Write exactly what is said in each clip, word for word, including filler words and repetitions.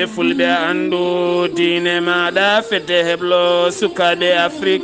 Fulɓe anndu diine maaɗa, fedde heblo sukaaɓe Afrik.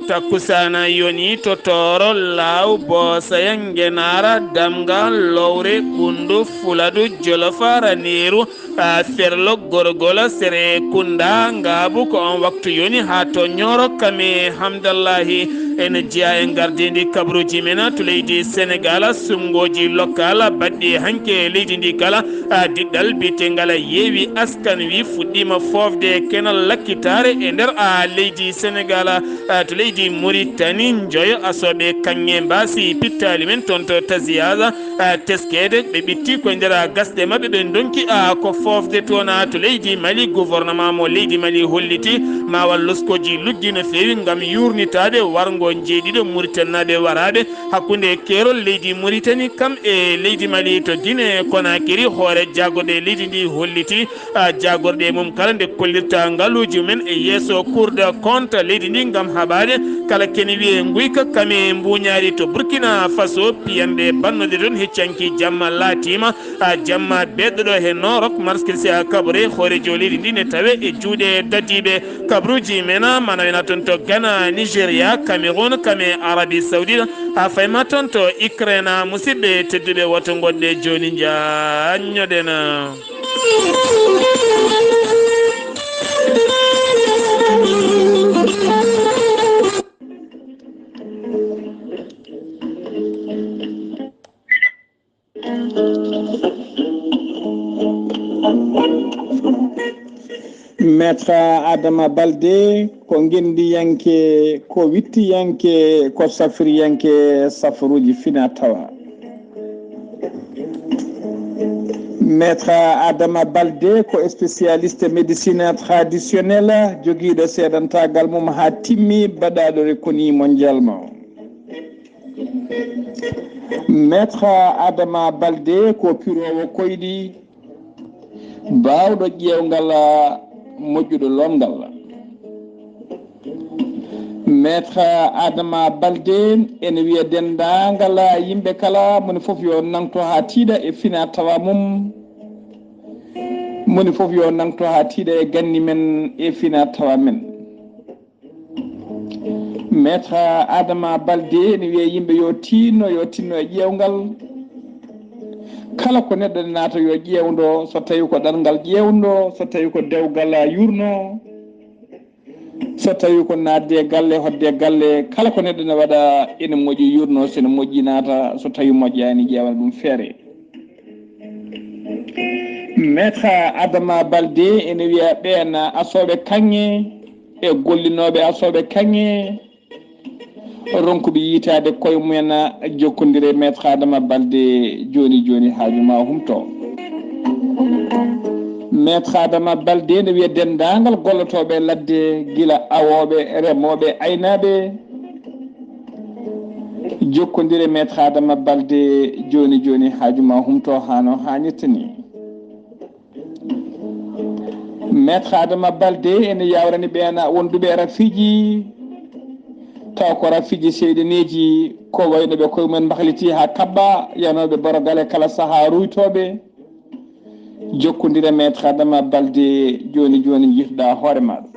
Takkusaana yoni to Tooro, Laaw, Boosa, Ngenaara, Damga, Lowre, Ɓunndu, Fuladu, Jolofa, Raneeru, a, Ferlo, Gorgol, Sere, Kunda, Ngaabu. Ko on waktu yoni haa to Ñooro Kame Hamdallahi. Ene jeyaa e ngardiindi kabaruuji men to leydi Senegaal, suɓngooji lokaal baɗɗi hanki e leydi ndi kala, a, diɗɗal biyetengal Yeewi Askan Wi fuɗɗiima foofde kenal lakkitaare e nder, a, leydi Senegaal, a, to leydi Muritani. Njoyo asooɓe kaŋŋe mbaasi pittaali men toon to Taziyaza, a, teskeede. Ɓe ɓitti koye nder, a, gasɗe maɓɓe, ɓe ndonki, a, ko foofde toon, a, to leydi Mali. Gouvernement mo leydi Mali holliti ma wal loskooji luggi no feewi ngam yuurnitaade warngo njeeɗiɗo Muritaninaaɓe waraaɓe hakkunde keerol leydi Muritani kam e leydi Mali. To Gine Konakiri, hoore jaagorɗe leydi ndi holliti, a, jaagorɗe mum kala nde kollirta ngaluuji men e yeeso Cour des comptes leydi ndi ngam haɓaade kala kene wiyee nguyka Kame mbuuñaari. To Burkina Faso, piyanɗe bannoɗe toon heccanki jamma laatiima, a, jamma beeɗɗo ɗo he Noorok. Marskil Seha Kabore, hooreejo leydi ndi, ne tawe e juuɗe dadiiɓe. Kabaruuji men, mana wena toon to Ghana, Nigeria, Cameroun, Kame Arabie Saoudite, haa fayma toon to Ukraine. Musidɓe tedduɓe, woto ngoɗɗe jooni, njaanñoɗen. Maître Adama Balde ko ngenndiyanke, ko wittiyanke, ko safriyanke safaruuji fina tawa. Maître Adama Balde ko spécialiste médecine traditionnelle, jogiiɗo seedantaagal mum haa timmi, baɗaaɗo reconnu mondialement. Maître Adama Balde ko piroowo koyɗi, baawɗo ƴeewngal, moƴƴuɗo loomngal. Maître Adama Balde ene wiya denndaangal yimɓe kala, moni fof yo nangto haa tiiɗa e fina tawa mum. Moni fof yo nangto haa tiiɗa e ganni men e fina tawa men. Maître Adama Balde ene wiya yimɓe yo tinno, yo tinno e ƴeewngal. Kala ko neɗɗo naata yo ƴeewndo, so tawi ko ɗanngal ƴeewndo, so tawi ko dewgal yurno, so tawi ko naatde e galle, hoɗde e galle, kala ko neɗɗo ne waɗa ene moƴƴi yurno, so ene moƴƴi naata, so tawi moƴƴaani ƴeewana ɗum feere. Maître Adama Balde ene wiya ɓeen asooɓe kaŋŋe e gollinooɓe asooɓe kaŋŋe ronkuɓe yiytaade koye mumen, jokkondire Maître Adama Balde jooni jooni, haaju ma humto. Maître Adama Balde ene wiya denndaangal gollotooɓe ladde, gila awooɓe, remooɓe, aynaaɓe, jokkondire Maître Adama Balde jooni jooni, haaju ma humto haa no haanirta ni. Maître Adama Balde ene yawrani ɓeen wonduɓe e rafiiji, taw ko rafiiji seyɗaneeji, ko wayno ɓe koye mumen mbahliti haa kaɓɓa, yanooɓe borogal e kala sahaa ruytooɓe. Jokkondire Maître Adama Balde jooni jooni, njiituɗaa hoore maaɗa.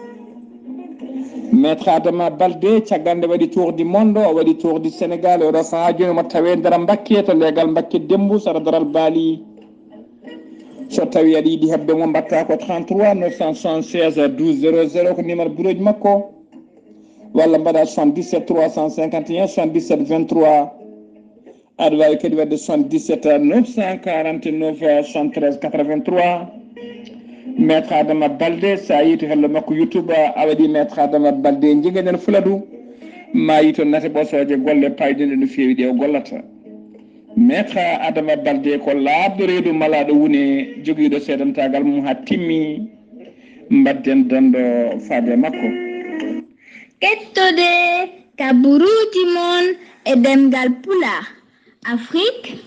Maître Adama Balde, caggal nde waɗi tour du monde, o waɗi tour du Sénégal, e oɗo sahaa jooni omo tawee nder Mbakke, to leegal Mbakke Demmbu, sara daral Baali. So tawi aɗa yiɗi heɓde mo, mbaɗta ko trente-trois neuf cent soixante-seize douze zéro zéro, ko numéro bureau ji makko, walla mbaɗa soixante-dix-sept trois cent cinquante et un soixante-dix-sept vingt-trois. Aɗa waawi kadi waɗde soixante-dix-sept neuf cent quarante-neuf soixante-treize quatre-vingt-trois. Maître Adama Balde, so a yii to hello makko YouTube, a waɗi Maître Adama Balde, njiganen Fuladu, ma yii toon nate ɓosooje golle payɗinɗe no feewi ɗe o gollata. Maître Adama Balde ko laaɓɗo reedu malaaɗo wune, jogiiɗo seedantaagal mum haa timmi. Mbadden dando faade e makko. Kettode kabaruuji mon e ɗemngal Pulaar, Afrik,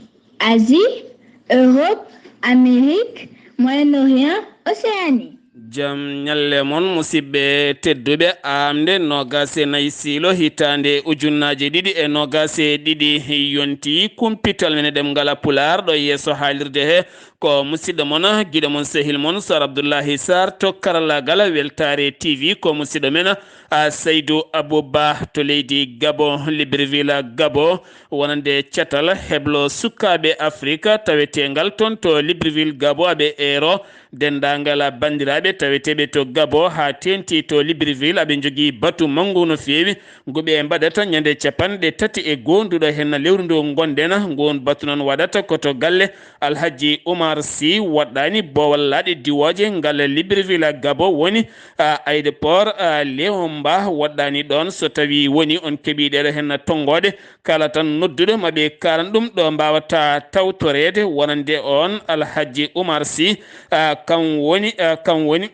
Asie, Europe, Amérique, Moyen-Orient, Océanie. Jam ñalle mon, musidɓe tedduɓe. Aamnde noogaas e nayi siilo hitaande ujunnaaje ɗiɗi e noogaas e ɗiɗi yonti, kumpital men e ɗemngal Pulaar ɗo yeeso haalirde he Ko musidɗo mon, giɗo mon, sehil mon, Sar Abdullahi Sar to karallaagal Weltaare T V. Ko musidɗo men, a, Saydu Abuba to leydi Gabo, Libreville, Gabo, wonande catal heblo sukaaɓe Afrika taweteengal toon to Libreville, Gabo, aɓe eero denndaangal banndiraaɓe taweteeɓe to Gabo, haa teeŋti to Libreville, aɓe njogii batu manngu no feewi, ngu ɓe mbaɗata ñande capanɗe tati e goonduɗo heen lewru ndu ngonɗen. Nguun batu noon waɗata ko to galle Alhaji Oumar Sy, woɗɗaani boowal laaɗe diwooje ngal Libreville, Gabo, woni, a, aéroport, a, Léon Mba, woɗɗaani ɗoon. So tawii woni on keɓii ɗeɗo heen tonngooɗe, kala tan nodduɗo ma ɓe kaalan ɗum ɗo mbaawata tawtoreede, wonande oon Alhaji Oumar Sy, a, kam woni, a, kam woni,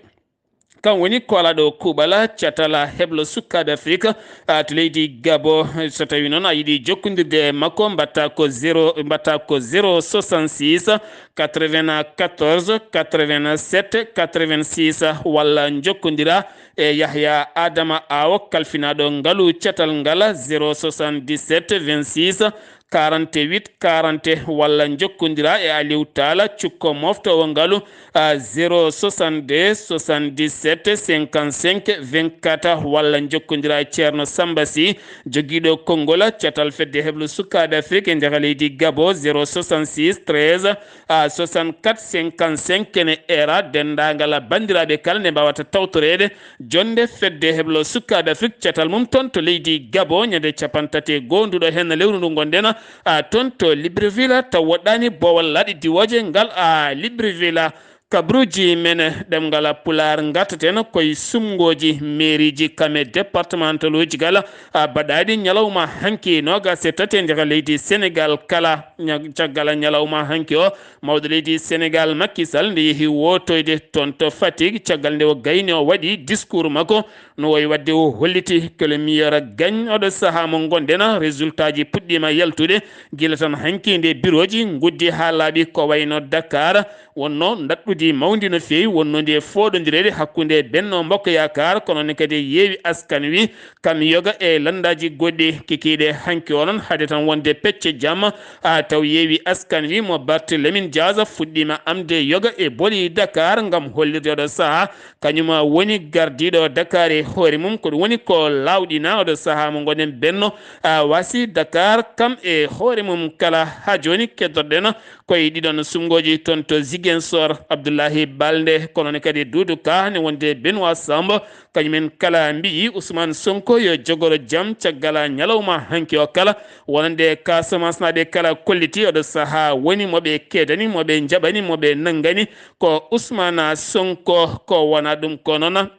kam woni koolaɗo kuuɓal catal heblo sukaaɓe Afrika, a, to leydi Gabo. So tawii noon a yiɗi jokkondirde e makko, mbaɗta ko zéro, mbaɗta ko zéro soixante-six, quatre-vingt-quatorze, quatre-vingt-sept, quatre-vingt-six, walla njokkondira e Yahya Adama Awo, kalfinaaɗo ngalu catal ngal, zéro soixante-dix-sept, vingt-six, quarante-huit, quarante, walla njokkondira e Aliou Talla, cukko moftoowo ngalu, a, zéro soixante-deux, soixante-dix-sept, cinquante-cinq, vingt-quatre, walla njokkondira e Ceerno Samba Sy, jogiiɗo konngol catal fedde heblo sukaaɓe Afrik e nder leydi Gabo, zéro soixante-six, treize, a, soixante-quatre, cinquante-cinq. Ene eera denndaangal banndiraaɓe kala nde mbaawata tawtoreede jonnde fedde heblo sukaaɓe Afrik catal mum toon to leydi Gabo, ñande cappanɗe tati e goonduɗo heen lewru ndu ngonɗen, a, toon to Libreville, taw woɗɗaani boowal laaɗe diwooje ngal, a, Libreville. Kabruuji men ɗemngal Pulaar ngartaten koye suɓngooji meeriiji kame départemental uji kala, a, baɗaaɗi ñalawma hanki noogaas e tati e nder leydi Senegaal kala. Ña-, caggal ñalawma hanki o, mawɗo leydi Senegaal, Macky Sall, nde yehi wootoyde toon to Fatick, caggal nde o gayni, o waɗi discours makko, no wayi waɗde o holliti que le meilleur gagne. Oɗo sahaa mo ngonɗen, résultat ji puɗɗiima yaltude gila tan hanki nde birooji nguddi haa laaɓi, ko wayno Dakar wonno ndaɗɗudi mawndi no feewi, wonno nde fooɗondireede hakkunde Benno Mbokk Yaakaar, kono ne kadi Yeewi Askan Wi, kam yoga e lanndaaji goɗɗi kikiiɗe. Hanki o noon, hade tan wonde pecce jam, a, taw Yeewi Askan Wi mo Barthélémy Dias fuɗɗiima amde yoga e boli Dakar ngam hollirde oɗo sahaa kañum woni gardiiɗo Dakar e hoore mum. Ko ɗum woni ko laawɗina oɗo sahaa mo ngonɗen Benno, a, wasi Dakar kam e hoore mum kala. Haa jooni keddorɗen koye ɗiɗon suɓngooji toon to Ziguinchor, Abdoulaye Baldé, kono ne kadi Doudou Ka, ne wonde Benoît Sambou, kañumen kala mbiyi Ousmane Sonko yo jogoro jam caggal ñalawma hanki o kala, wonande Casamancenaaɓe kala kolliti oɗo sahaa woni mo ɓe keedani, mo ɓe njaɓani, mo ɓe nanngani ko Ousmane Sonko. Ko wona ɗum ko noon,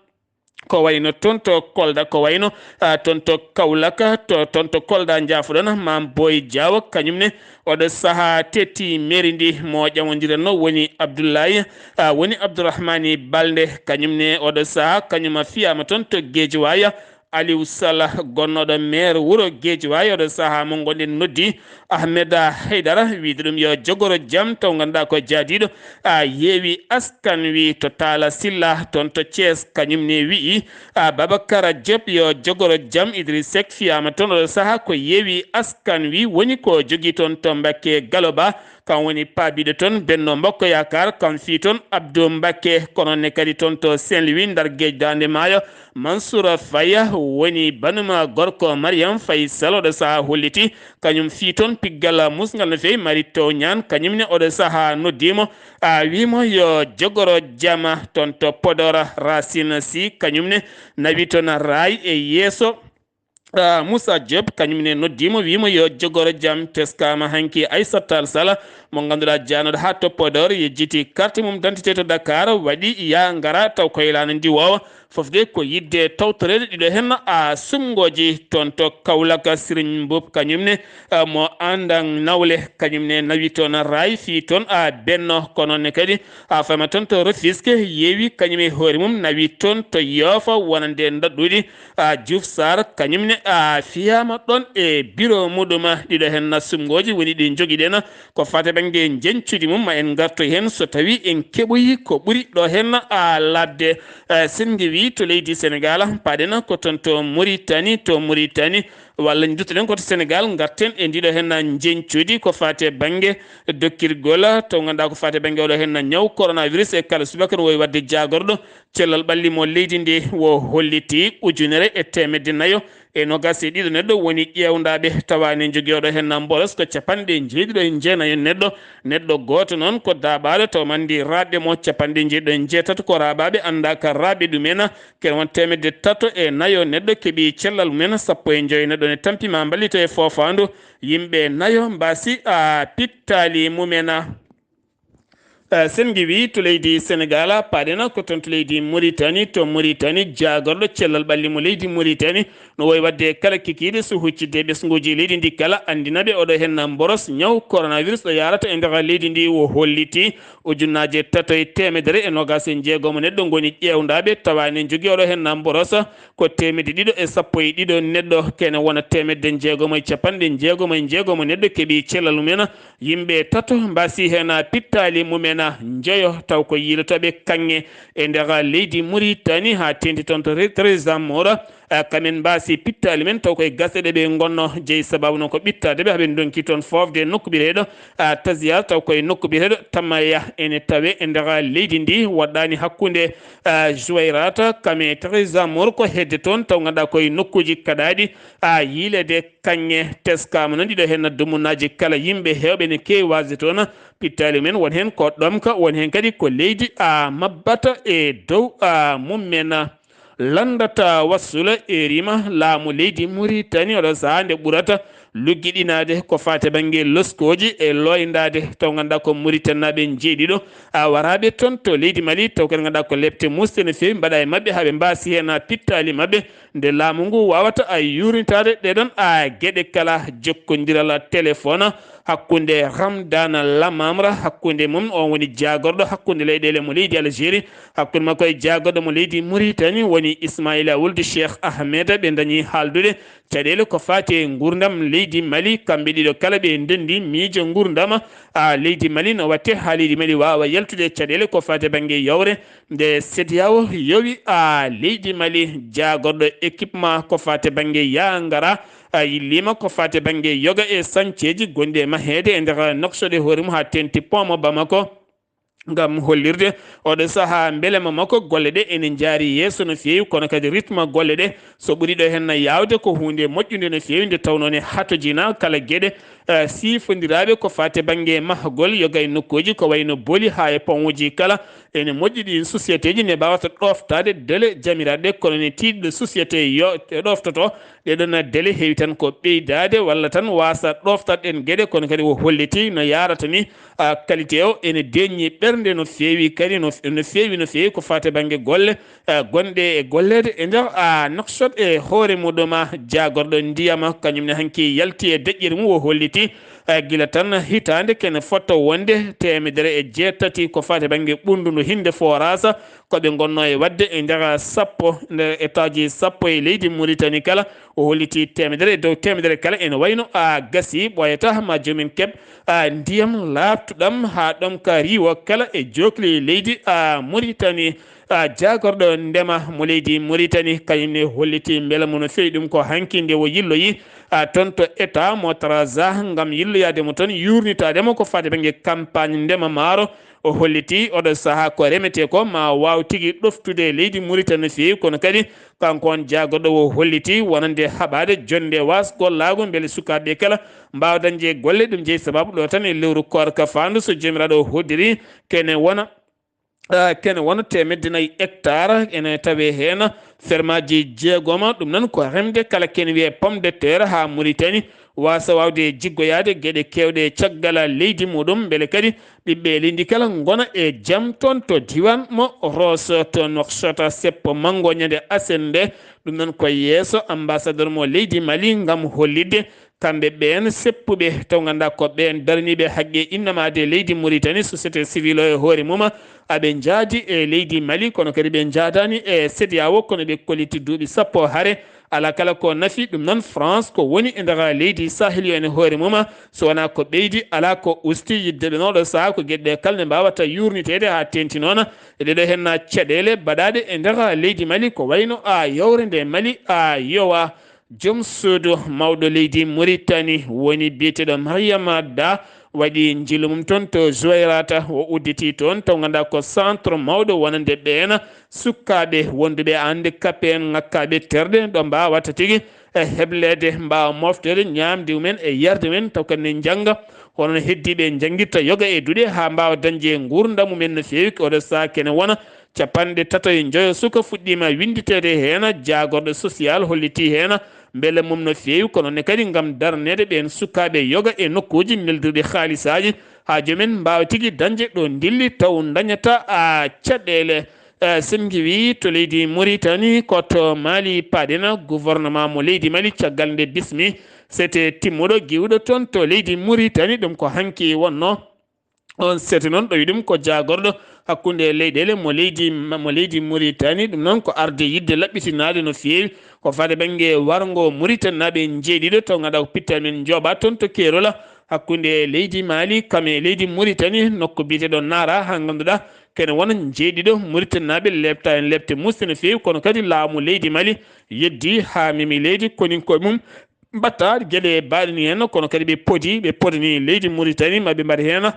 ko wayno toon to Kolda, ko wayno, a, toon to Kaolack, to, toon to Kolda njaafoɗon, Mame Boye Diao, kañum ne oɗo sahaa tetti mairie ndi. Mo ƴamondiranno woni Abdoulaye, a, woni Abdourahmane Baldé, kañum ne oɗo sahaa kañum fiyaama toon to Guédiawaye. Aliou Sall, gonnooɗo maire wuro Guédiawaye, oɗo sahaa mo ngonɗen noddi Ahmed Haydara, wiide ɗum yo jogoro jam, taw ngannduɗaa ko jaadiiɗo, a, Yeewi Askan Wi. To Talla Sylla toon to Thiès, kañum ne wiyi, a, Babacar Diop yo jogoro jam. Idriss Seck fiyaama toon, oɗo sahaa ko Yeewi Askan Wi woni ko jogii toon to Mbacké Galoba, kam woni paabiiɗo toon Benno Mbokk Yaakaar, kam fii toon Abdou Mbacké, kono ne kadi toon to Saint-Louis, Ndar Géej, Daande Maayo, Mansour Faye woni banuma gorko Mariam Faye Sall, oɗo sahaa holliti kañum fii toon piggal musngal no feewi. Mary Teuw Niane, kañum ne oɗo sahaa noddiimo, a, wiimo yo jogoro jam. Toon to Podor, Racine Sy, kañum ne nawi toon raay e yeeso. A, Moussa Diop, kañum ne noddiimo, wiimo yo jogoro jam. Teskaama hanki Aissata Tall Sall, mo ngannduɗaa jaanooɗo haa to Podor, yejjiti carte mum d'identité to Dakar, waɗi yaa ngara, taw ko yelaano ndiwoowo. Fof de ko yiɗde tawtoreede ɗiɗo heen, a, suɓngooji. Toon to Kaolack, Serigne Mboup, kañum ne, a, mo Anndang Nawle, kañum ne nawi toon raay fii toon, a, Benno, kono ne kadi, a, fama toon to Rufisque, Yeewi kañum e hoore mum nawi toon to Yoff, wonande ndaɗɗudi, a, Diouf Sarr, kañum ne, a, fiyaama ɗoon e bureau muɗum. Ɗiɗo heen suɓngooji woni ɗi njogiɗen, ko faati bannge njeñcudi mum, ma en ngartoy heen so tawii en keɓoyi ko ɓuri ɗo heen, a, laaɓde. E, sen ngewi Wi to leydi Senegal, paaɗen ko toon to Muritani, to Muritani, walla nduttinen ko to Senegal, ngarten e ndiɗo heen njeñcudi ko faati e bannge dokkirgol, to ngannduɗaa ko faati e bannge oɗo heen ñaw coronavirus e kala subaka no wowi waɗde jaagorɗo cellal ɓalli mo leydi ndi wo holliti ujunere e teemedde nayo e noogaas e ɗiɗo neɗɗo woni ƴeewndaaɓe tawaani jogii oɗo heen mboros ko capanɗe njeeɗiɗo e jeenayo neɗɗo. Neɗɗo gooto noon ko daaɓaaɗo taw mandi raaɓɓe mo capanɗe njeeɗiɗo e jeetati ko raaɓaaɓe anndaaka raaɓɓe ɗumen. Kene won teemedde tato e nayo neɗɗo keɓi cellal mumen, sappo e njoyo neɗɗo ne tampi ma mballito e foofaandu. Yimɓe nayo mbaasi a pittaali mumen. Eh, sen ngiwi to leydi Senegal, paaɗen ko toon to leydi Muritani, to Muritani jaagorɗo cellal ɓalli mo leydi Muritani no wowi waɗde kala kikiiɗe so huccitde ɓesnguuji leydi ndi kala anndinaɓe oɗo heen mboros ñaw coronavirus ɗo yaarata e nder leydi ndi wo holliti ujunnaaje tato e teemedere e noogaas e jeegomo neɗɗo ngoni ƴeewndaaɓe tawaani jogii oɗo heen mboros ko teemedde ɗiɗo e sappo e ɗiɗo neɗɗo kene wona teemedde jeegomo e capanɗe jeegomo e jeegomo neɗɗo keɓi cellal mumen. Yimɓe tato mbaasi heen pittaali mumen njoyo taw ko yiilotooɓe kaŋŋe e nder leydi Muritani haa teeŋti toon to Re-, Trésor Moro. Eh, kamen mbaasi pittaali men taw koye gasɗe ɗe ɓe ngonno jeyi sababu noon ko ɓittaade ɓe haɓe ndonki toon foofde nokku biyeteeɗo, ah, Tasiya taw koye nokku biyeteeɗo Tamaya ene tawe e nder leydi ndi waɗɗaani hakkunde, ah, Juwayrata kame Trésor Moro ko hedde toon taw ngannduɗaa koye nokkuuji kaɗaaɗi, ah, yiileede. Kaŋŋe teskaama noon ɗiɗo heen dumunnaaji kala yimɓe heewɓe ne keewi waasde toon pittaali men won heen ko ɗomka won heen kadi ko leydi a mabbata e dow a mummen. Lanndata wassula e rima laamu leydi Muritani oɗo sahaa nde ɓurata luggiɗinaade ko faati bannge loskooji e looyndaade taw ngannduɗaa ko Muritaninaaɓe jeeɗiɗo a waraaɓe toon to leydi Mali taw kadi ngannduɗaa ko lepte muusde no feewi mbaɗa e maɓɓe haa ɓe mbaasi heen pittaali maɓɓe. Nde laamu ngu waawata a yuurnitaade ɗeɗon a geɗe kala jokkondiral téléphone hakkunde Ramdana Lamamra hakkunde mum on woni jaagorɗo hakkunde leyɗeele mo leydi Algérie hakkunde makko e jaagorɗo mo leydi Mauritanie woni Ismaila Wuld Cheikh Ahmed ɓe dañi haaldude caɗeele ko faati e nguurndam leydi Mali kamɓe ɗiɗo kala ɓe ndenndi miijo nguurndam a leydi Mali no watte haa leydi Mali waawa yaltude caɗeele ko faati e bannge yawre. Nde CEDEAO yowi a leydi Mali jaagorɗo équipement ko faati bannge yaa ngara a yilliima ko faati bannge yoga e sañceeji gonɗi e maheede e nder Nouakchott e hoore mum haa teeŋti pont mo Bamako ngam hollirde oɗo sahaa mbelema makko golle ɗe ene njaari yeeso no feewi kono kadi rythme golle ɗe so ɓuri ɗo heen yaawde ko huunde moƴƴunde no feewi nde tawnoo ne hatojina kala geɗe. Eh, siifondiraaɓe ko faati bannge mahgol yoga e nokkuuji ko wayno boli haa e pont uji kala ene moƴƴi ɗiin société ji ne mbaawata ɗooftaade délai jamiraaɗe kono ne tiiɗɗo société yo ɗooftoto ɗeɗon délai heewi tan ko ɓeydaade walla tan waasa ɗooftat ɗeen geɗe kono kadi o holliti no yaarata ni a qualité o ene deeƴni ɓernde no feewi kadi no no feewi no feewi ko faati bannge golle eh, gonɗe e golleede e nder a Nouakchott e hoore muɗum jaagorɗo ndiyam kañum ne hanki yalti e deƴƴere mum o holliti eh, gila tan hitaande kene fotto wonde teemedere e jeetati ko faati bannge ɓurndu ndu hinde forage ko ɓe ngonnoo e waɗde e nder sappo nder étage sappo e leydi Mauritanie kala o holliti teemedere e dow teemedere kala ene wayno a gasi ɓooyata ma joomin keɓ a ndiyam laaɓtuɗam haa ɗomka riiwo kala e jookli leydi a Mauritanie. A jaagorɗo ndema mo leydi Mauritanie kañum ne holliti mbela mo no feewi ɗum ko hanki nde o yilloyi a toon to état mo Trarza ngam yilloyaade mo toon yuurnitaade mo ko faati bannge campagne ndema maaro. O holliti oɗo sahaa ko remetee ko ma waaw tigi ɗoftude leydi Mauritanie no feewi kono kadi kanko on jaagorɗo o holliti wonande haɓaade jonnde waas gollaagu mbele sukaaɓe kala mbaawa dañde golle ɗum jeyi sababu ɗo tan e lewru koorka faandu so joomiraaɗo o hoddiri kene wona ah, kene wona teemedde nayi hectare ene tawee heen fermaaji jeegoma ɗum noon ko remde kala kene wiyee pomme de terre haa Mauritanie waasa waawde jiggoyaade geɗe keewɗe caggal leydi muɗum mbele kadi ɓiɓɓe leydi kala ngona e jam toon to diiwaan mo Rosso to Nouakchott seppo manngo ñande aset nde. Ɗum noon ko yeeso ambassadeur mo leydi Mali ngam hollitde Kamɓe ɓeen seppuɓe, taw nganndaa ko ɓeen daraniiɓe haqqe innamaade leydi Muritani, société civile o e hoore mum, aɓe njaadi e leydi Mali, kono kadi ɓe njaadaani e CEDEAO, kono ɓe kolliti duuɓi sappo hare. Alaa kala ko nafi ɗum noon, France ko woni e nder leydi Sahel o en hoore mum, so wonaa ko ɓeydi, alaa ko usti. Yiɗde ɓe nooɗo sahaa ko geɗe ɗe kala ne mbaawata yuurniteede haa teenti noon e ɗeɗo heen caɗeele baɗaaɗe e nder leydi Mali, ko wayno a yowre nde Mali a yowa. Joom suudu mawɗo leydi Muritani woni biyeteeɗo Mariama Da, waɗi njillu mum toon to Zuwayrata, o udditi toon taw nganndaa ko centre mawɗo wonande ɓeen sukkaaɓe wonduɓe handicapé en, ŋakkaaɓe terɗe, ɗo mbaawata tigi e hebleede, mbaawa mofteede ñaamde mumen e yarde mumen, taw kadi ne njannga hono no heddiiɓe njanngirta yoga e duɗe haa mbaawa dañde nguurndam mumen no feewi. Oɗo sahaa kene wona capanɗe tato e njoyo suka fuɗɗiima winnditeede heen, jaagorɗo social holliti heen mbele mum no feewi, kono ne kadi ngam darneede ɓeen sukaaɓe yoga e nokkuuji neldirɗi haalisaaji haa joom en mbaawa tigi dañde ɗo ndilli taw ndañata a caɗeele. Eh, Sen Ngiwi to leydi Muritani, ko to Mali paaɗen, gouvernement mo leydi Mali caggal nde bismi sete timmuɗo giwɗo toon to leydi Muritani, ɗum ko hanki wonno. On sete noon ɗowi ɗum ko jaagorɗo hakkunde leyɗeele mo leydi, mo leydi Muritani, ɗum noon ko arde yiɗde laɓɓitinaade no feewi ko faade bannge warngo Muritaninaaɓe njeeɗiɗo taw nganndaa ko pittal men njooɓa toon to Kerola hakkunde leydi Mali kam e leydi Muritani, nokku biyeteeɗo Nara, haa ngannduɗaa kene wona njeeɗiɗo Muritaninaaɓe leepta heen leepte muusɗe no feewi, kono kadi laamu leydi Mali yeddi haa memi leydi koninkoye mum mbatta geɗe baaɗe ni heen, kono kadi ɓe podi, ɓe podani leydi Muritani, ma ɓe mbaɗa heen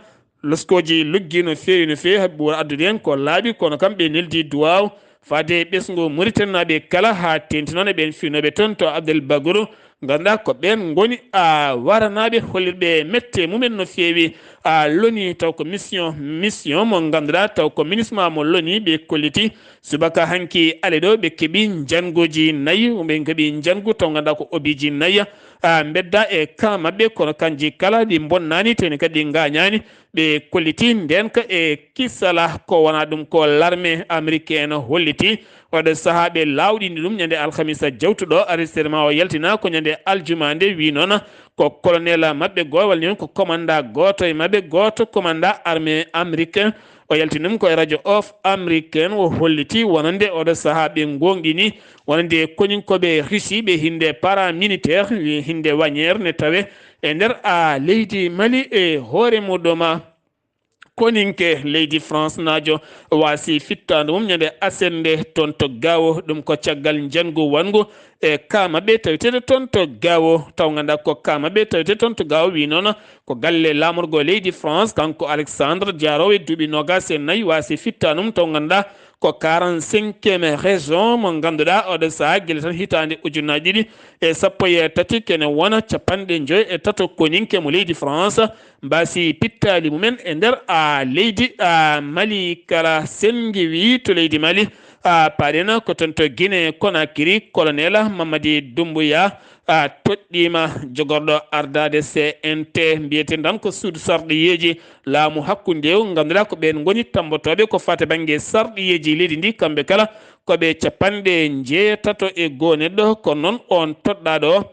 loskooji luggi no feewi, no feewi, haɓe ɓura addude heen ko laaɓi, kono kam ɓe neldi duwaaw faade ɓesngu Muritaninaaɓe kala, haa teenti noon e ɓeen fiinooɓe toon to Abdel Bagoro, ngannduɗaa ko ɓeen ngoni a waranaaɓe hollirɓe mette mumen no feewi a loni, taw ko mission, mission mo ngannduɗaa taw ko MINUSMA mo loni ɓe kolliti. Subaka hanki ale ɗo ɓe keɓi njannguuji nayi, ɓe keɓi njanngu taw ngannduɗaa ko obiiji nayi, a, mbedda e ka maɓɓe, kono kanji kala ɗi mbonnaani, teni kadi ɗi ngaañaani. Ɓe kolliti ndeenka e kisala ko wonaa ɗum ko l'armée américaine holliti. Oɗo sahaa ɓe laawɗini ɗum ñande alhamisa jawtuɗo, arrestema o yaltina ko ñande aljuma nde, wi noon ko colonel maɓɓe gooto, walla ni ko commandant gooto e maɓɓe, gooto commandant armée américain. O yaltini ɗum ko e Radio of American, o holliti wonande oɗo sahaa ɓe ngoongɗini wonande koninkooɓe Russie ɓe hinde paramilitaire, hinde wañeer ne tawe e nder a leydi Mali e hoore muɗum. Koninke leydi France naajo waasi fittaandu mum ñande aset nde toon to Gao, ɗum ko caggal njanngu wanngu e ka maɓɓe taweteeɗo toon to Gao, taw ngannduɗaa ko ka maɓɓe taweteeɗo toon to Gao wi noon ko galle laamorgo leydi France, kanko Alexandre, jaaroowo e duuɓi noogaas e nayi, waasi fittaandu mum taw ngannduɗaa ko quarante-cinquième région mo ngannduɗaa oɗo sahaa gila tan hitaande ujunnaaji ɗiɗi e sappo e tati kene wona capanɗe njoy e tato koninke mo leydi France mbaasi pittaali mumen e nder a leydi a Mali. Kala Sen Ngiwi to leydi Mali a paaɗen ko toon to Guinée Conakry, colonel Mamadi Doumbouya a toɗɗiima jogorɗo ardaade C N T, mbiyeten tan ko suudu sarɗiyeeji laamu hakkundewu, ngannduɗaa ko ɓeen ngoni tammbotooɓe ko faati bannge sarɗiyeeji leydi ndi, kamɓe kala ko ɓe capanɗe njeetato e goo neɗɗo, kono noon on toɗɗaaɗo o,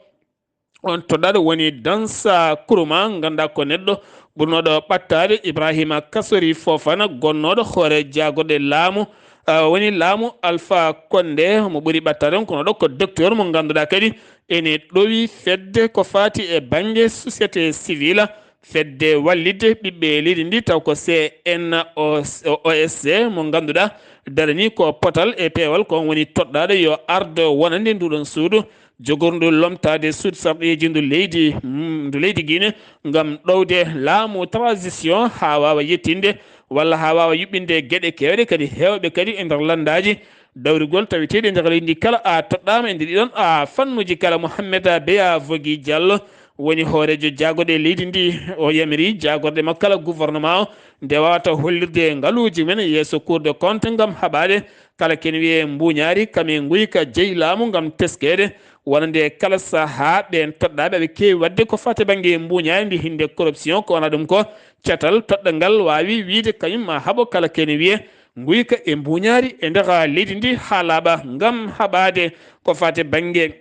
on toɗɗaaɗo woni Dansa Kuruma, ngannduɗaa ko neɗɗo ɓurnooɗo ɓattaade Ibrahima Kasori Fofana, gonnooɗo hoore jaagorɗe laamu, ah, woni laamu Alpha Condé, mo ɓuri ɓattaade on, kono ɗo ko docteur mo ngannduɗaa kadi ene ɗowi fedde ko faati e bannge société civile, fedde wallitde ɓiɓɓe leydi ndi, taw ko C N O S C mo ngannduɗaa darani ko potal e peewal, ko on woni toɗɗaaɗo yo ardo wonande nduɗon suudu jogorndu lomtaade suudu sarɗiyeeji ndu leydi, mm, ndu leydi Guinée ngam ɗowde laamu transition haa waawa yettinde walla haa waawa yuɓɓinde geɗe keewɗe kadi heewɓe kadi e nder lanndaaji dawrugol taweteeɗi e nder leydi ndi kala a toɗɗaama e nder ɗiɗon a fannuuji kala. Mohamed Beya Vogi Diallo woni hooreejo jaagoɗe leydi ndi, o yamiri jaagorɗe makko kala gouvernement o nde wawata hollirde ngaluuji men yeeso Cour de compte ngam haɓaade kala ken wiyee mbuuñaari kam e nguyka jeyi laamu ngam teskeede wonande kala sahaa ɓeen toɗɗaaɓe aɓe keewi waɗde ko fate bannge mbuuñaari ndi hinde corruption ko wona ɗum ko catal toɗɗo ngal waawi wiyde kañum ma haɓo kala ken wiyee nguyka e mbuuñaari e nder leydi ndi haa laaɓa ngam haɓaade ko fate bannge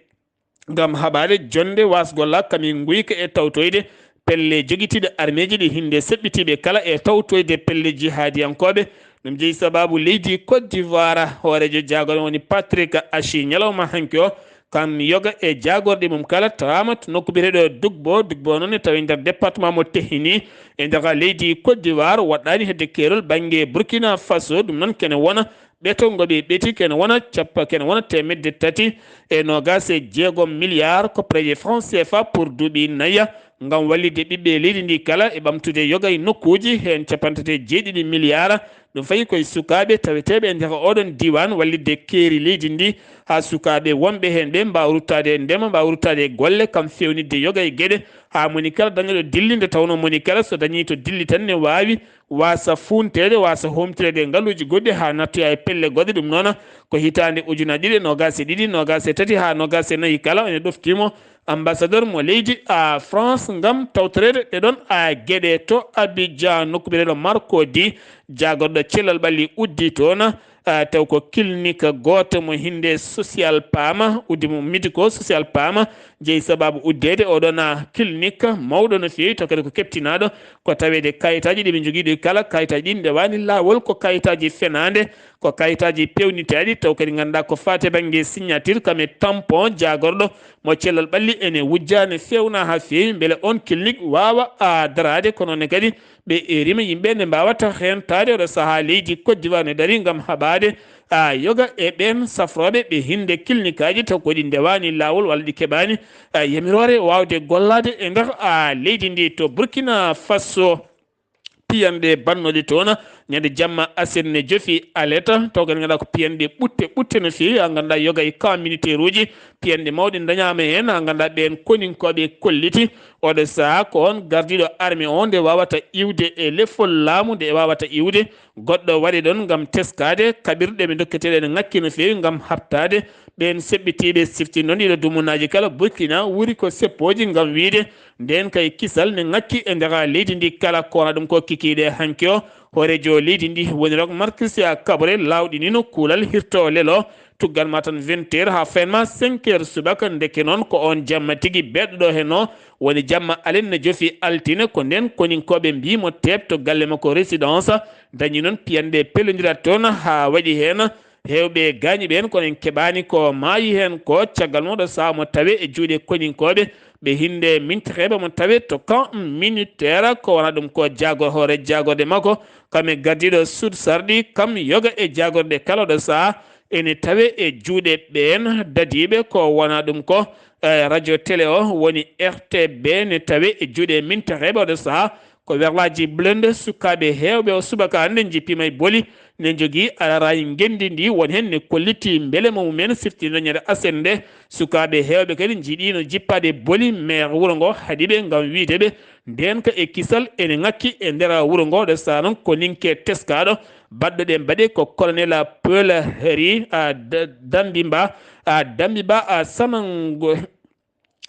ngam haɓaade jonnde waasgol laakam e nguyka e tawtoyde pelle jogitiiɗe armeeji ɗi hinnde seɓɓitiiɓe kala e tawtoyde pelle jihaadiyankooɓe. Ɗum jeyi sabaabu leydi Côte d'Ivoire, hooreejo jaagorɗe woni Patrick Achi, ñalawma hanki o, kam yoga e jaagorɗe mum kala tawaama to nokku biyeteeɗo Dugbo. Dugbo noon ne tawi nder département mo Tehini e nder leydi Côte d'Ivoire, waɗɗaani hedde keerol bannge Burkina Faso. Ɗum noon kene wona ɓeto ngo ɓe ɓeti kene wona cappa, kene wona teemedde tati e noogaas e jeegom milliard koppareeje franc C F A pour duuɓi naya, ngam wallitde ɓiɓɓe leydi ndi kala e ɓamtude yoga e nokkuuji, heen capanɗe tati e jeeɗiɗi milliard. Ɗum fayi koye sukaaɓe taweteeɓe e nder oɗon diiwaan, wallitde keeri leydi ndi, haa sukaaɓe wonɓe heen ɓe mbaawa ruttaade e ndema, mbaawa ruttaade e golle, kam feewnitde yoga e geɗe, haa moni kala daña ɗo dilli, nde tawnoo moni kala so dañii to dilli tan ne waawi waasa fuunteede, waasa hoomtireede e ngaluuji goɗɗi haa nattoya e pelle goɗɗe. Ɗum noon ko hitaande ujunaaji ɗiɗi e noogaas e ɗiɗi, noogaas e tati haa noogaas e nayi kala, ene ɗoftii mo ambassadeur mo leydi, a, France ngam tawtoreede ɗe ɗoon, a, geɗe to Abidjan, nokku biyeteeɗo Marcodi, jaagorɗo cellal ɓalli uddi toon, a, taw ko clinique gooto mo hinnde social paama, uddi mo médico social paama, jeyi sabaabu uddeede oɗoon, a, clinique mawɗo no feewi, taw kadi ko keɓtinaaɗo, ko taweede kayitaaji ɗi ɓe njogii ɗi kala, kayitaaji ɗi ndewaani laawol, ko kayitaaji fenaande, ko kayitaaji peewnitaaɗi, taw kadi ngannduɗaa ko faati e bannge signature, kam e tampon jaagorɗo mo cellal ɓalli ene wujjaa, ne feewnaa haa feewi, mbele oon clinique waawa, a, daraade, kono ne kadi ɓe eerima yimɓe nde mbaawata heentaade oɗo sahaa leydi Côte d'Ivoire ne darii ngam haɓaade, a, yoga e ɓeen safrooɓe ɓe hinnde cliniqueaaji taw ko ɗi ndewaani laawol walla ɗi keɓaani, a, yamiroore waawde gollaade e nder, a, leydi ndi. To Burkina Faso, piyanɗe bannooɗe toon ñande jamma aset ne jofi aleta, taw kadi ngannduɗaa ko piyanɗe ɓutte ɓutte no feewi, a, ngannduɗaa yoga e camp militaire uji, piyanɗe mawɗe ndañaama heen, a, ngannduɗaa ɓeen koninkooɓe kolliti oɗo sahaa ko oon gardiiɗo armée o nde waawata iwde e lefol laamu, nde waawata iwde, goɗɗo waɗi ɗoon ngam teskaade kaɓirɗe ɓe ndokketeeɗe ene ŋakki no feewi ngam haɓtaade ɓeen seɓɓitiiɓe. Sifti noon ɗiɗo dumunaaji kala Burkina wuri ko seppooji ngam wiyde ndeen kay kisal ne ŋakki e nder leydi ndi kala, ko wona ɗum ko kikiiɗe hanki o. Hooreejo leydi ndi woni Roch Marc Christian Kaboré lawɗinino kuulal hirto lelo, tuggan ma tan vingt heures haa fenma cinq heures subaka. Ndeke noon ko oon jamma tigi beeɗɗo ɗo heen o woni jamma alet ne jofi altine, ko ndeen koninkooɓe mbii mo teeɓ to galle makko résidence, dañi noon piyanɗe pellondirat toon haa waɗi heen heewɓe gaañi ɓeen, kono en keɓaani ko maayi heen ko. Caggal mum oɗo sahaa mo tawe e juuɗe koninkooɓe, ɓe hinnde mintireeɓe mo tawe to camp militaire, ko wona ɗum ko jaago-, hoore jaagorde makko, kam e gardiiɗo suudu sarɗi, kam yoga e jaagorɗe kala oɗo sahaa ene tawe e juuɗe ɓeen dadiiɓe, ko wona ɗum ko, eh, radio télé o woni R T B ne tawe e juuɗe mintireeɓe oɗo sahaa. Ko werlaaji blende sukaaɓe heewɓe o subaka hannde njippiima e boli, ne njogii araraay ngenndi ndi, won heen ne kolliti mbele mo mumen sifti dañere aset nde. Sukaaɓe heewɓe kadi njiɗiino jippaade boli maire wuro ngo, haɗi ɓe ngam wiyde ɓe ndeen ka e kisal ene ŋakki e nder wuro ngo. Ɗo sahaa noon ko ninke teskaaɗo, baɗɗo ɗe mbaɗe ko colonel Paul Henri, a, Da-, Dambimba, a, Dambiba, a, Sanango-,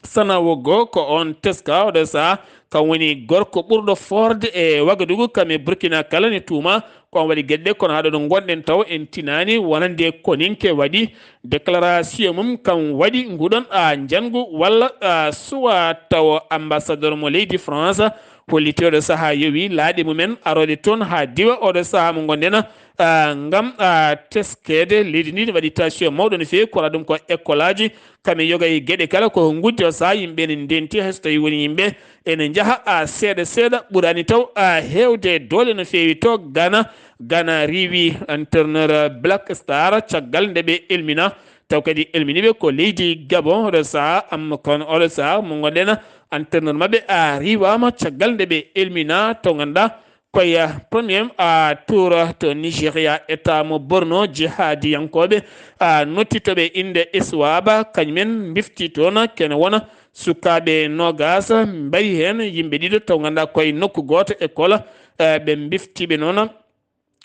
Sanawogo, ko oon teska oɗo sahaa, kam woni gorko ɓurɗo foorde e Wagadugu, kam e Burkina kala ne tuuma ko oon waɗi geɗe ɗe, kono haa ɗo ɗo ngonɗen taw en tinaani wonande ko ninke waɗi déclaration mum, kam waɗi nguɗon, a, njanngu walla, a, suwa taw ambassadeur mo leydi France holliti oɗo sahaa yowi laaɗe mumen arooɗe toon haa diwa oɗo sahaa mo ngonɗen, a, ngam, a, teskeede leydi ndi ne waɗi tension mawɗo no feewi, kono ɗum ko école aji, kam e yoga e geɗe kala ko nguddi o sahaa yimɓe ne ndenti, hay so tawi woni yimɓe ene njaha, a, seeɗa seeɗa, ɓurani taw, a, heewde doole no feewi to Ghana. Ghana riiwi entraîneur Black Star caggal nde ɓe elmina, taw kadi elmini ɓe ko leydi Gabon oɗo sahaa, amma kono oɗo sahaa mo ngonɗen entraîneur maɓɓe, a, riiwaama caggal nde ɓe elmina to ngannduɗaa koye premier, a, tour to Nigeria, état mo Borno, jihadiyankooɓe, a, nottitooɓe innde Iswaba, kañumen mbifti toon kene wona sukaaɓe noogaas, mbayi heen yimɓe ɗiɗo taw ngannduɗaa koye nokku gooto école, e, ɓe mbiftiiɓe noon,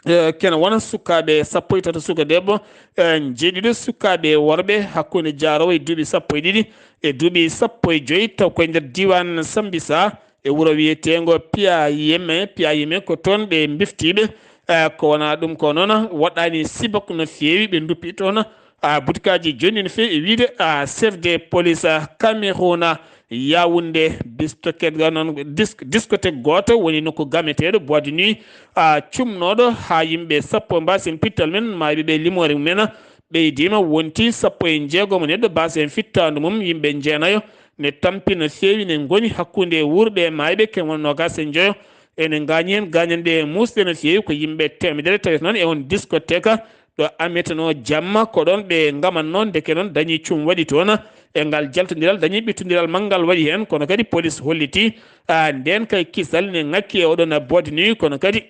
e, kene wona sukaaɓe sappo e tato suka debbo, e, njeeɗiɗo sukaaɓe worɓe hakkunde jaaroowo e duuɓi sappo e ɗiɗi e duuɓi sappo e joyi, taw koye nder diiwaan Sambisa, e wuro wiyeteengo Piayeme. Piayeme ko toon ɓe mbiftiiɓe, eh, ko wona ɗum ko noon, woɗɗaani sibak no feewi, ɓe nduppi toon, a butkaaji jonni no feewi e wiyde a chef de police a Cameroun a Yaoundé. Bistoket ga noon dis- discothèque gooto woni nokku gameteeɗo boîte de nuit a cumnooɗo haa yimɓe sappo mbaasi en pittal men maayɓe ɓe limoore mumen ɓeydiima wonti sappo e jeegom neɗɗo baasi en fittaandu mum yimɓe jeenayo ne tampi no feewi ne ngoni hakkunde wuurɓe e maayɓe ken won noogaas e njoyo ene ngaañi heen gaañanɗe e muusɗe no feewi ko yimɓe teemedere tawete noon e on discothèque ɗo ametenoo jamma ko ɗoon ɓe ngamatnoo ndeke noon dañii cum waɗi toon e ngal jaltondiral dañii ɓittondiral manngal waɗi heen kono kadi police holliti a ndeen kay kisal ne ŋakki e oɗon boîte de nuit kono kadi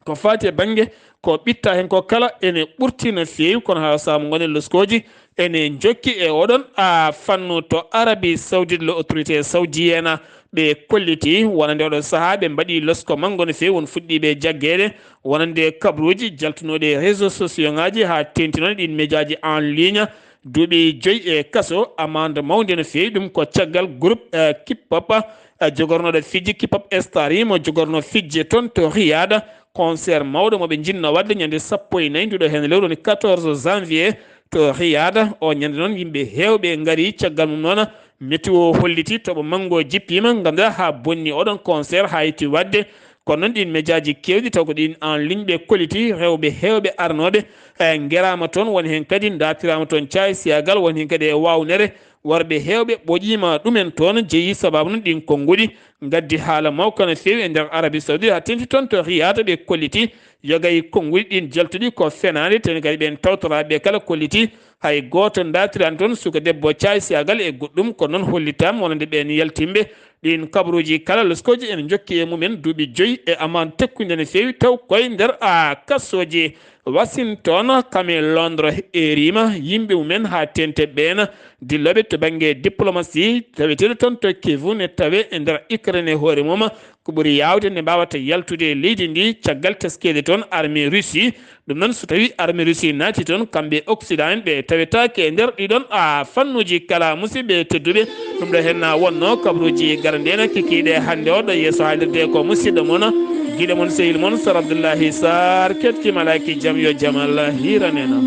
ko faati e bannge ko ɓitta heen ko kala ene ɓurti no feewi kono haa saabu ngonen loskooji ene njokki e oɗon a fannu to Arabie Saoudite le autorité saoudienne ɓe kolliti wonande oɗon sahaa ɓe mbaɗi losko manngo no feewi won fuɗɗiiɓe jaggeede wonande kabruuji jaltunooɗi e réseaux sociaux ŋaaji haa teenti noon ɗiin médiaji en ligne duuɓi joyi e kaso amande mawnde no feewi ɗum ko caggal groupe eh, kippop eh, jogornooɗo fijji kippop estari mo jogorno fijje toon to Riyad concert mawɗo mo ɓe njinno waɗde ñande sappo e nayi nduɗo heen lewru woni quatorze janvier to Riyad o ñande noon yimɓe heewɓe ngari caggal mum noon météo holliti toɓo manngo jippiima ngam ndaa haa bonni oɗon concert haa yetti waɗde kono noon ɗiin médiaji keewɗi taw ko ɗiin en ligne ɓe kolliti rewɓe heewɓe arnooɓe e ngeraama toon woni heen kadi ndaartiraama toon caay siyagal woni heen kadi e waawnere worɓe heewɓe ɓoƴiima ɗumen toon jeyi sabaabu noon ɗiin konnguɗi ngaddi haala mawka no feewi e nder Arabie Saoudite haa teenti toon to Riyad ɓe kolliti yoga e konnguɗi ɗiin jaltuɗi ko fenaande teni kadi ɓeen tawtoraaɓe ɓe kala kolliti hay gooto ndaartiraani toon suka debbo caay siyagal e goɗɗum kono noon hollitaama wonande ɓeen yaltimɓe ɗiin kabaruuji kala loskooji ene njokki e mumen duuɓi joyi e amande tekkude no feewi taw koye nder a kasooji Washington kame Londres heeriima yimɓe mumen haa teente ɓeen dillooɓe to bannge diplomasi taweteeɗo toon to Kiev ne tawe e nder Ukraine e hoore mum ko ɓuri yaawde nde mbaawata yaltude e leydi ndi caggal teskeede toon armée Russie ɗum noon so tawi armée Russie naati toon kamɓe Occident en ɓe tawetaake e nder ɗiɗon a fannuuji kala musidɓe tedduɓe ɗum ɗo heen wonno kabaruuji garande en kikiiɗe hannde o ɗo yeeso haalirde ko musidɗo mon giɗo mon sehil mon Sar Abdoullahi Sar keɗki malaaki jam yo jam Allah hiiranena